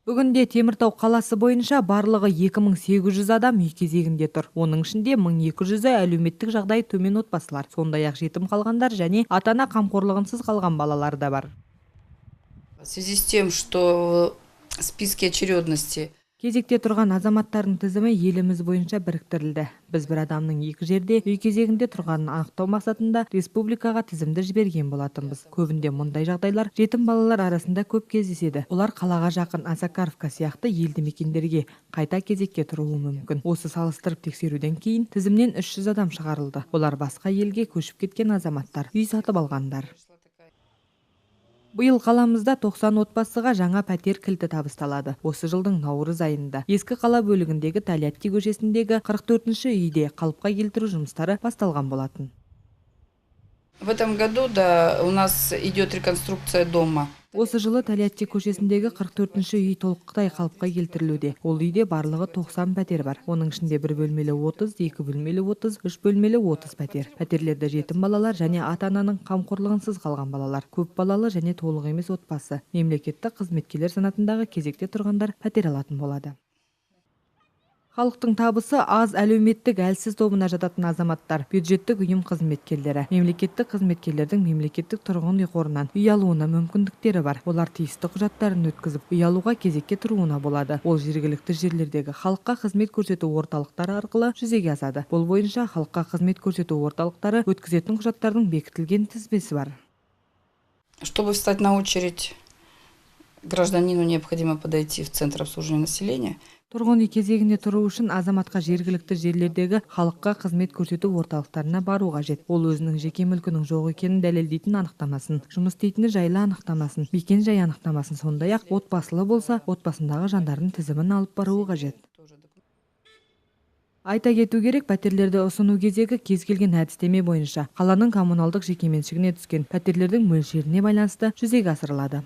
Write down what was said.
Бүгінде Теміртау қаласы бойынша барлығы 2800 адам үй кезегінде тұр. Оның ішінде 1200-і әлеуметтік жағдайы төмен отбасылар. Сондай-ақ жетім қалғандар және ата-ана қамқорлығынсыз қалған балалар да бар. В связи с тем, что в списке очередности Кезекте тұрған азаматтардың тізімі еліміз бойынша біріктірілді. Біз бір адамның екі жерде үй кезегінде тұрғанын анықтау мақсатында республикаға тізімді жіберген болатынбыз. Көбінде мұндай жағдайлар жетім балалар арасында көп кездеседі. Олар қалаға жақын Осакаровка сияқты елді мекендерге қайта кезекке тұруы мүмкін. Осы салыстырып тексеруден кейін тізімнен 300 адам шығарылды. Олар басқа елге көшіп кеткен азаматтар, үй сатып алғандар. Биыл қаламызда 90 отбасыға жаңа пәтер кілті табысталады. Осы жылдың наурыз айында ескі қала бөлігіндегі Тольятти көшесіндегі 44-ші үйде қалыпқа келтіру жұмыстары басталған болатын. В этом году, да, у нас идет реконструкция дома. Осы жылы Тольятти көшесіндегі 44-ші үй толықтай қалыпқа келтірілуде. Ол үйде барлығы 90 пәтер бар. Оның ішінде бір бөлмелі 30, екі бөлмелі 30, үш бөлмелі 30 пәтер. Пәтерлерді жетім балалар және ата-ананың қамқорлығынсыз қалған балалар, көп балалы және толық емес отбасы, мемлекеттік қызметкерлер санатындағы кезекте тұрғандар пәтер алатын болады. Халықтың табысы аз әлеуметтік әлсіз тобына жататын азаматтар, бюджеттік ұйым қызметкерлері, мемлекеттік қызметкерлердің мемлекеттік тұрғын үй қорынан үй алуына мүмкіндіктері бар. Олар тиісті құжаттарын өткізіп, үй алуға кезекке тұруына болады. Ол жергілікті жерлердегі халыққа қызмет көрсету орталықтары арқылы жүзеге асады. Бұл бойынша халыққа қызмет көрсету орталықтары өткізетін құжаттардың бекітілген тізбесі бар. Чтобы встать на очередь, гражданину необходимо подойти в Центр обслуживания населения. Тұрғын үй кезегіне тұру үшін азаматқа жергілікті жерлердегі халыққа қызмет көрсету орталықтарына бару қажет. Ол өзінің жеке мүлкінің жоқ екенін дәлелдейтін анықтамасын, жұмыс істейтіні жайлы анықтамасын, мекен жай анықтамасын, сондай-ақ отбасылы болса, отбасындағы жандардың тізімін алып баруы қажет. Айта кету керек, пәтерлерді ұсыну кезегі кез келген әдістеме бойынша қаланың коммуналдық жекеменшігіне түскен пәтерлердің мөлшеріне байланысты жүзеге асырылады.